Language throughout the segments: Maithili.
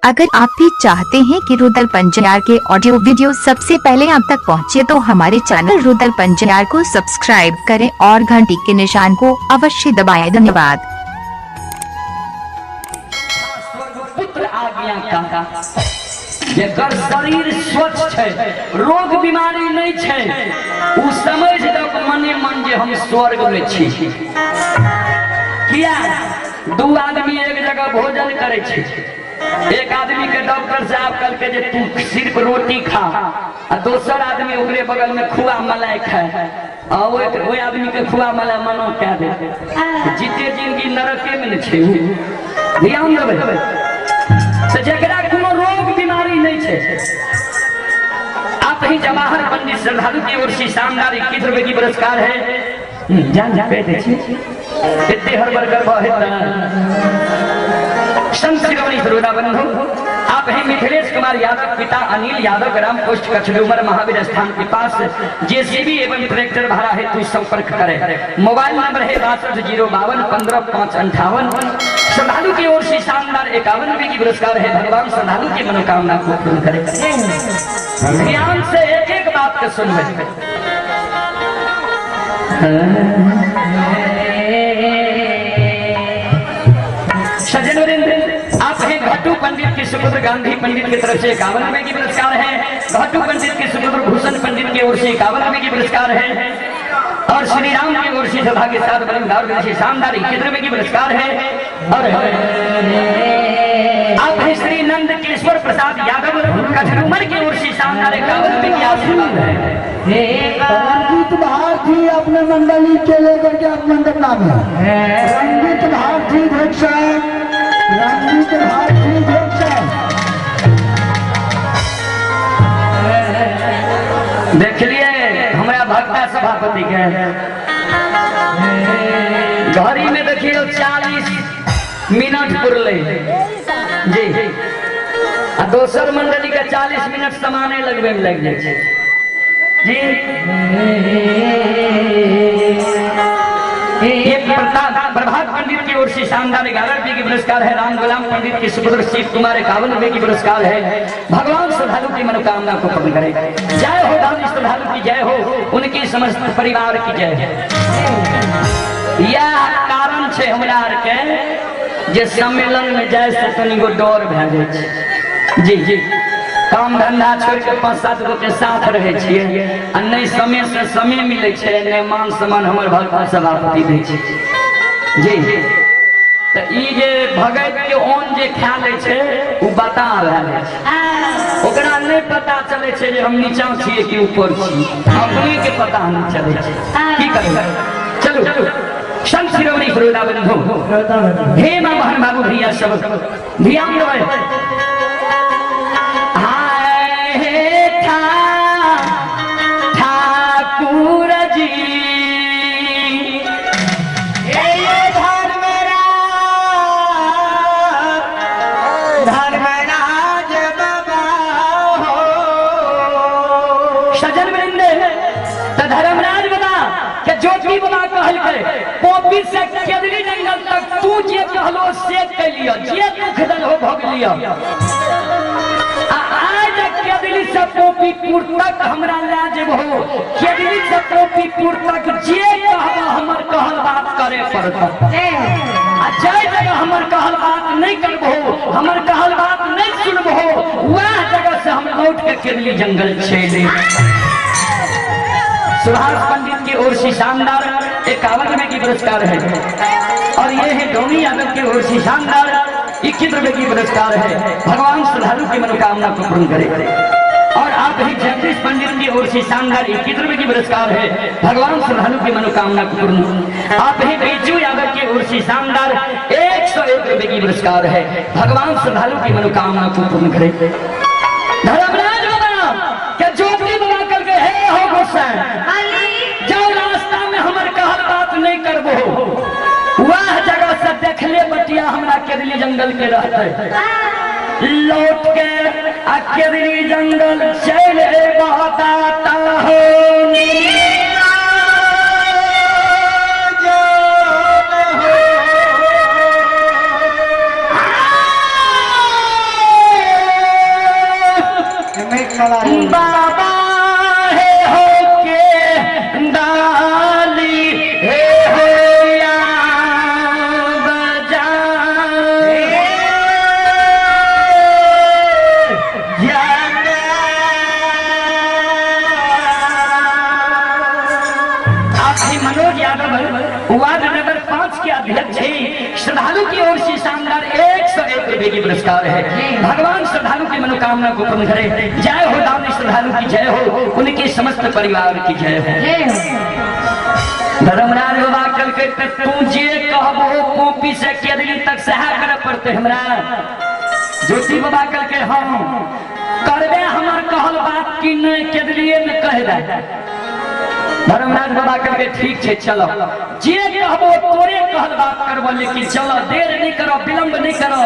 अगर आप भी चाहते हैं कि रुदल पंजार के ऑडियो वीडियो सबसे पहले आप तक पहुंचे तो हमारे चैनल रुदल पंजार को सब्सक्राइब करें और घंटी के निशान को अवश्य दबाएं। धन्यवाद। पुत्र आज्ञा का जेकर शरीर स्वच्छ छै, रोग बीमारी नहीं छै, उ समझ दक मने मन जे हम स्वर्ग में छी। किया दू आदमी एक जगह भोजन करे छै, एक आदमी के डॉक्टर साहब कहलकै जे तू सिर्फ रोटी खा, आ दोसर आदमी ओकरे बगल में खुआ मलाई खाए, आ ओहि आदमी के खुआ मलाई मना कए दे, जीते जिंदगी नरके में ने छै। ध्यान देबै तऽ जकरा कोनो रोग बीमारी नहीं छै। आप ही जवाहर पंडित श्रद्धालु की ओर से शानदार 21 रुपए की पुरस्कार है। जान जान कह दै छी एते हड़बड़ करबह हेतै। संत शिरोमणि श्रोता बंधु, आप हैं मिथिलेश कुमार यादव, पिता अनिल यादव, ग्राम पोस्ट कछडूमर, महावीर स्थान के पास। जेसीबी एवं ट्रैक्टर भाड़ा हेतु संपर्क करें। मोबाइल नंबर है 62 0 52 15 5 58। श्रद्धालु की ओर से शानदार 51 रुपए की पुरस्कार है। भगवान श्रद्धालु की मनोकामना को पूर्ण करे। ध्यान से एक एक बात के सुन ले। सज्जन वृंद, आप हैं घट्टू पंडित के सुपुत्र गांधी पंडित की तरफ से 51 रुपए की पुरस्कार है। घट्टू पंडित के सुपुत्र भूषण पंडित की ओर से 51 रुपए की पुरस्कार है। और श्री राम की ओर से सभा के साथ बलिदान से शानदार 21 रुपए की पुरस्कार है। और आप हैं श्री नंद केश्वर प्रसाद यादव कठरूमर की ओर से शानदार 51 रुपए की आशीर्वाद है। रंजीत भारती अपने मंडली के लेकर के आप मंडप नाम है। रंजीत भारती साहब, रंजीत भारती साहब। देख लिए हमारा भक्ता सभापति के घड़ी में देखियो 40 मिनट पुरले जी, आ दोसर मंडली के 40 मिनट समाने लगबे में लग जाए छै जी। ये प्रभात पंडित की ओर से शानदार 11 रुपए की पुरस्कार है। राम गुलाम पंडित के सुपुत्र शिव कुमार 51 रुपए की पुरस्कार है। भगवान श्रद्धालु की मनोकामना को पूर्ण करे। जय हो दान श्रद्धालु की जय हो, उनकी समस्त परिवार की जय हो। यह कारण छै हमरा आर के जे सम्मेलन में जाय से तनिको डर भए जाइ छै जी। जी काम धंधा छोड़ के 5-7 गो के साथ रहे छियै, आ नहि समय से समय मिलै छै, नहि मान सम्मान हमर भगवान सभापति दै छै जी। तऽ ई जे भगत के ओन जे खा लै छै ओ बता भए जाइ छै, ओकरा नहि पता चलै छै जे हम नीचा छियै कि ऊपर छियै, अपने के पता नहि चलै छै। की करबै, चलू संत शिरोमणि श्रोता बंधु, हे मां बहन बाबू भैया सब ध्यान देबै। ठाकुर जी धर्मराज बाबा हो। सजन वृंद, तो धर्मराज बाबा के ज्योति बाबा कहलकै पोपी से केदरी जंगल तक तू जे कहलो से कैलियो, जे दुख दल हो भोग लियो। आज केदरी से पोपीपुर तक हमरा लए जेबहो, केदरी से पोपीपुर तक जे कहबो हमर कहल बात करे पड़त। आ जै जगह हमर कहल बात नहीं करबहो, हमर कहल बात नहीं सुनबहो, वह जगह से हम लौट के केदरी जंगल चले। सुभाष पंडित की ओर से शानदार 51 रुपए की पुरस्कार है। और ये है डोमी यादव की ओर से शानदार 21 रुपए की पुरस्कार है। भगवान श्रद्धालु की मनोकामना को पूर्ण करे। और आप ही जगदीश पंडित की ओर से शानदार 21 रुपए की पुरस्कार है। भगवान श्रद्धालु की मनोकामना को पूर्ण। आप ही बिजू यादव की ओर से शानदार 101 रुपए की पुरस्कार है। भगवान श्रद्धालु की मनोकामना को पूर्ण करे। धर्मराज बाबा के ज्योति बाबा करके हे हो गोसाई, जाओ रास्ता में हमर कहल बात नहीं करबो, वह जगह से देखले बटिया हमरा केदली जंगल के रहते, लौट के आ केदली जंगल चल बताता हो। बाबा हे हो के डाली हे हो या बजा आप श्री मनोज यादव वार्ड नंबर 5 के अध्यक्ष हैं। श्रद्धालु की ओर से शानदार 101 रुपए की पुरस्कार है। भगवान श्रद्धालु की मनोकामना को पूर्ण करे। जय हो दानी श्रद्धालु की जय हो, उनके समस्त परिवार की जय हो। धर्मराज बाबा कल के तू जे कहबो कॉपी से केदली तक सहा करे पड़ते हमरा। ज्योति बाबा कल के हम करबे हमर कहल बात की नहीं केदलिए में कह दे। धर्मराज बाबा कहलकै ठीक छै चलो, जे कहबो तोरे कहल बात करबो, लेकिन चलो देर नहीं करो, विलंब नहीं करो।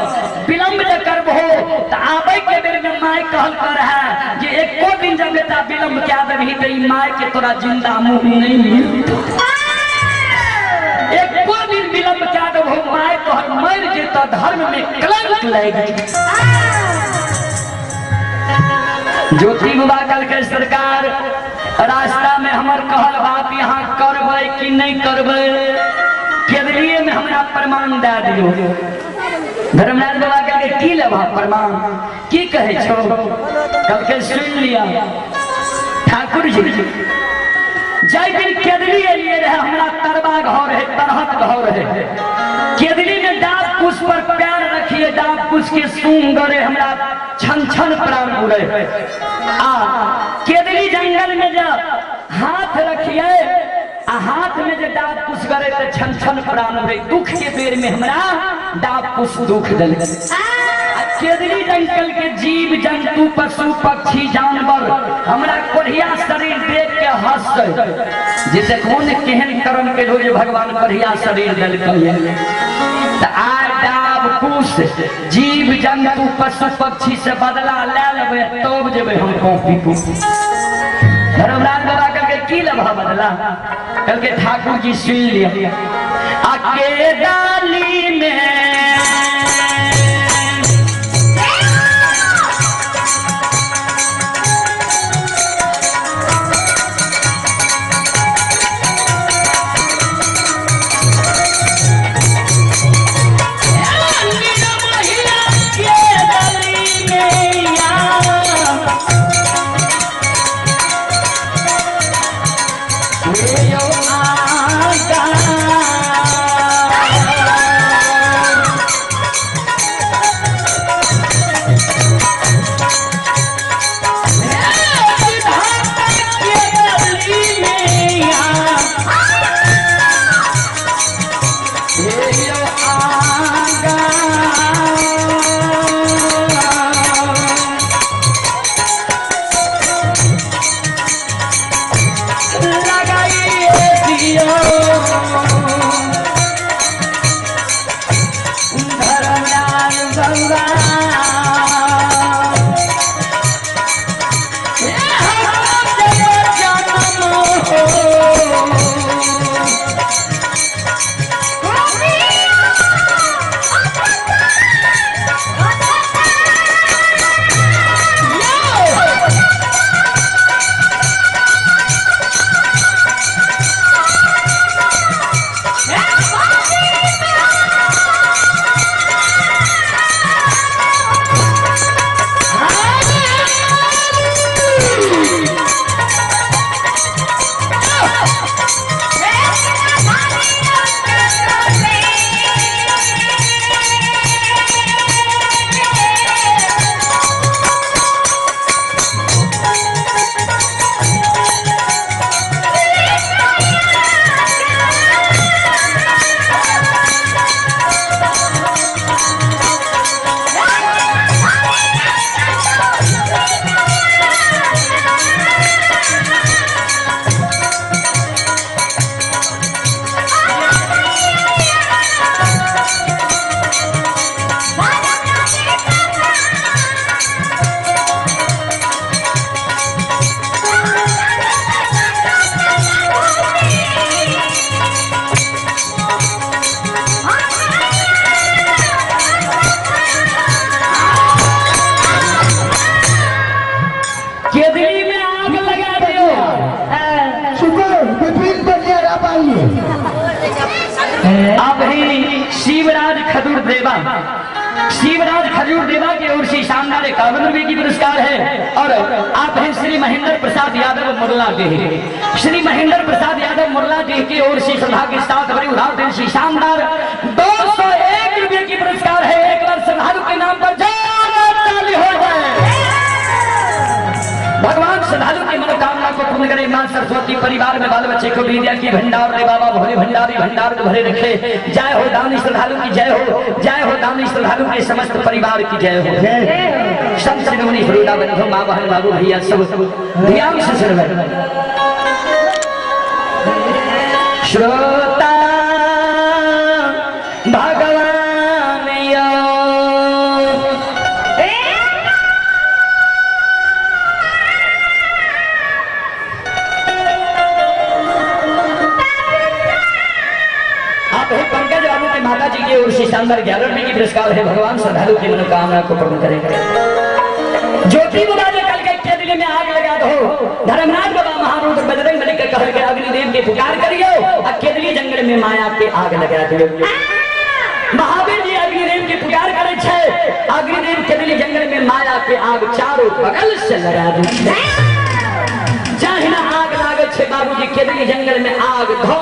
विलंब जे करबो तो आबै के बेर में my कहल कर है जे एको दिन जब बेटा विलंब क्या देबही त ई my के तोरा जिंदा मुंह नहीं मिलतो। एको दिन विलंब क्या देबहो my तोहर मर जेतो, धर्म में कलंक लागि जेतो। ज्योति बाबा कहलकै सरकार रास्ता में हमर कहल बात यहाँ करबै कि नहीं करबै, केदलिए में हमरा प्रमाण दे दियो। धर्मराज बाबा कहलकै की लेबह प्रमाण, की कहै छौ? कहलकै सुनि लिअ ठाकुर जी, जाहि दिन केदली एलियै रहे हमरा तरबा घर है, तरहत घर है। केदली में डाब कुश पर पैर रखिए, डाब कुश के सूंग गरे हमरा छन छन प्राण उड़े। आ केदली जंगल में जब हाथ रखिए आ हाथ में जे डाब कुश गरे तो छन छन प्राण उड़े। दुख के बेर में हमरा डाब कुश दुख दल। केदली जंगल के जीव जंतु पशु पक्षी जानवर हमरा कोढ़िया शरीर देख के हंस जे देखो ने केहन कर्म के जे भगवान कोढ़िया शरीर देलकै। आय डाब कुश जीव जंतु पशु पक्षी से बदला ले लेबै तब जेबै हम कॉपी को। धर्मराज बाबा कहलकै की लेबह बदला? कहलकै ठाकुर जी सुनि लिअ, आ के डाली में आप ही शिवराज खजूर देवा, शिवराज खजूर देवा की ओर से शानदार 51 रुपए की पुरस्कार है। और आप हैं श्री महेंद्र प्रसाद यादव मुरला जी, श्री महेंद्र प्रसाद यादव मुरला जी की ओर से श्रद्धा के साथ बड़ी उधार दिन से शानदार 201 रुपए की पुरस्कार है। एक बार श्रद्धालु के नाम पर ताली हो जाए। भगवान श्रद्धालु की मनोकामना को पूर्ण करे। मां सरस्वती परिवार में बाल बच्चे को विद्या की भंडार दे बाबा भोले भंडारी भंडार को भरे रखे। जय हो दानी श्रद्धालु की जय हो, जय हो दानी श्रद्धालु के समस्त परिवार की जय हो। संत शिरोमणि श्रोता बंधु माँ बहन बाबू भैया सब ध्यान से सुन। श्रोता भगवान पंकज बाबू के माता जी की ओर से शानदार 11 रुपए की पुरस्कार है। भगवान श्रद्धालु की मनोकामना को पूर्ण करेंगे। ज्योति बाबा ने कल के दिल में आग लगा दो। धर्मराज बाबा महारुद्र बजरंग बली के कहल के अग्निदेव के पुकार करियो और केदली जंगल में माया के आग लगा दियो। महावीर जी अग्निदेव के पुकार करे छे, अग्निदेव केदली जंगल में माया के आग चारों बगल से लगा दी। जहिना आग लागल छे बाबूजी केदली जंगल में आग धो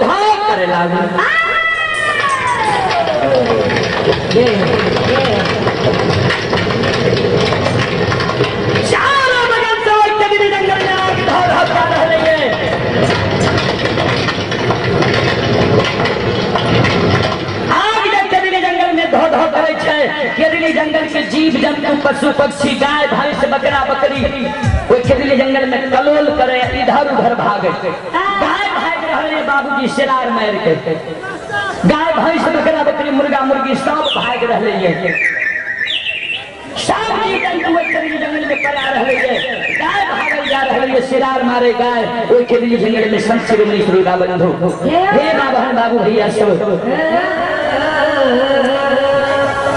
धो करे लागल। चारों बगल से केदली जंगल में आग धो धो कर रही है। आग जब केदली जंगल में धो धो करे छे, केदली जंगल के जीव जंतु पशु पक्षी गाय भैंस बकरा बकरी ओहि केदली जंगल में कलोल करे इधर उधर भागे। गाय भाग रहे बाबूजी सिरार मार के, गाय भैंस बकरा बकरी मुर्गा मुर्गी सब भाग रहे है। सब जीव जंतु केदली जंगल में पड़ा रहे है। गाय भागल जा रहे है सिरार मारे गाय ओहि केदली जंगल में। संत शिरोमणि श्रोता बंधु हे मां बहन बाबू भैया सब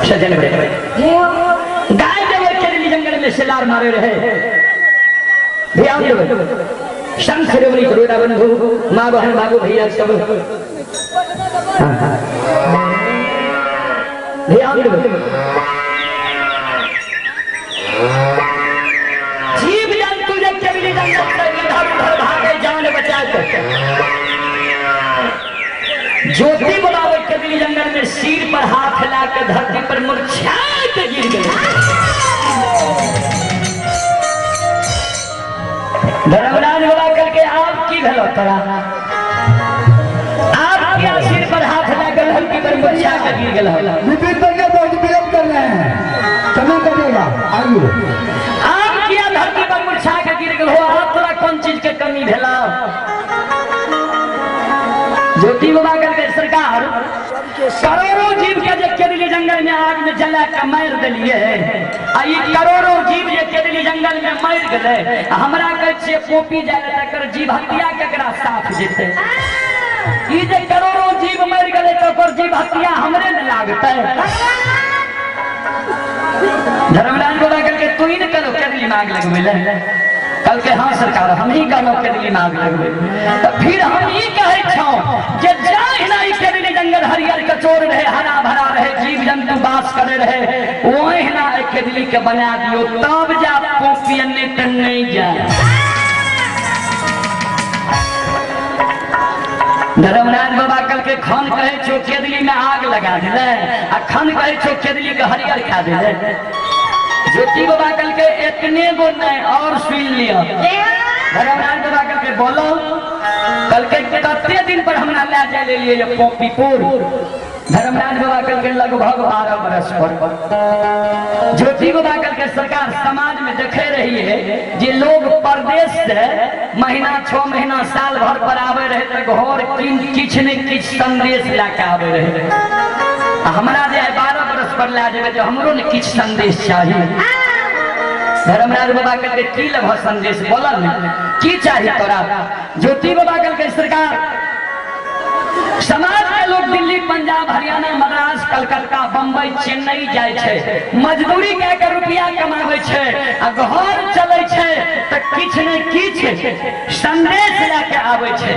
सजन गाय जब केदली जंगल में सिरार मारे रहे। ध्यान दो संत शिरोमणि श्रोता बंधु मां बहन बाबू भैया सब ध्यान दो। जीव जंतु जब केदली जंगल से इधर उधर भागे जान बचा कर। ज्योति बुलावे केदली जंगल में सिर पर हाथ लाकर धरती पर मुरझा के गिर गए। धर्मराज बोला करके आप की भलो तोरा, आप क्या सिर पर हाथ लाकर धरती पर मुरझा के गिर गए। विपिन भैया बहुत विलंब कर रहे हैं, समय कटेगा। आइए आप क्या धरती पर मुरझा के गिर गए हो, आप तोरा कौन चीज के कमी भेला? ज्योति बाबा करके सरकार करोड़ों जीव के जे केदली जंगल में आग में जला के मार दिलिए, आ ई करोड़ों जीव जे केदली जंगल में मर गए, हमरा कहै छियै पोपी जाय तकर जीव हत्या केकरा साथ जेतै? ई जे करोड़ों जीव मर गए तो ओकर जीव हत्या हमरे ने लागतै। धर्मराज बाबा करके तू ही ने करो केदली में आग लगबै ले। कल के हाँ सरकार हम ही कहलो केदली में आग लगबै। तो फिर हम ई कहै छौ जे जहिना ई केदली जंगल हरियर कचोर रहे, हरा भरा रहे, जीव जंतु वास करे रहे, ओहिना केदली के बना दियो तब जा पोपी नहीं त नहीं जा। धर्मराज बाबा कल के खन कहै छौ केदली में आग लगा दिले आ खन कहै छौ केदली के हरियर खा दिले। ज्योति बाबा कल के इतने गो नहीं और सुन लिया। धर्मराज बाबा कल के बोलो कल के कते दिन पर हमरा ले जाय ले लिए पोपीपुर। धर्मराज बाबा कल के लगभग 12 बरस पर। ज्योति बाबा कल के सरकार समाज में देखे रही है जे लोग परदेश से महीना 6 महीना साल भर पर आवे रहे तो घर किछ ने किछ संदेश लए के आवे रहे। हमरा जे 12 बरस पर लए जेबै जे हमरो ने किछ संदेश चाही। धर्मराज बाबा कहलकै की लेबह संदेश, बोलल ने की चाही तोरा? ज्योति बाबा कहलकै सरकार समाज के लोग दिल्ली पंजाब हरियाणा मद्रास कलकत्ता बम्बई चेन्नई जाय छै, मजदूरी कए के रुपया कमाबै छै आ घर चलै छै तऽ किछ ने किछ संदेश लए के आबै छै।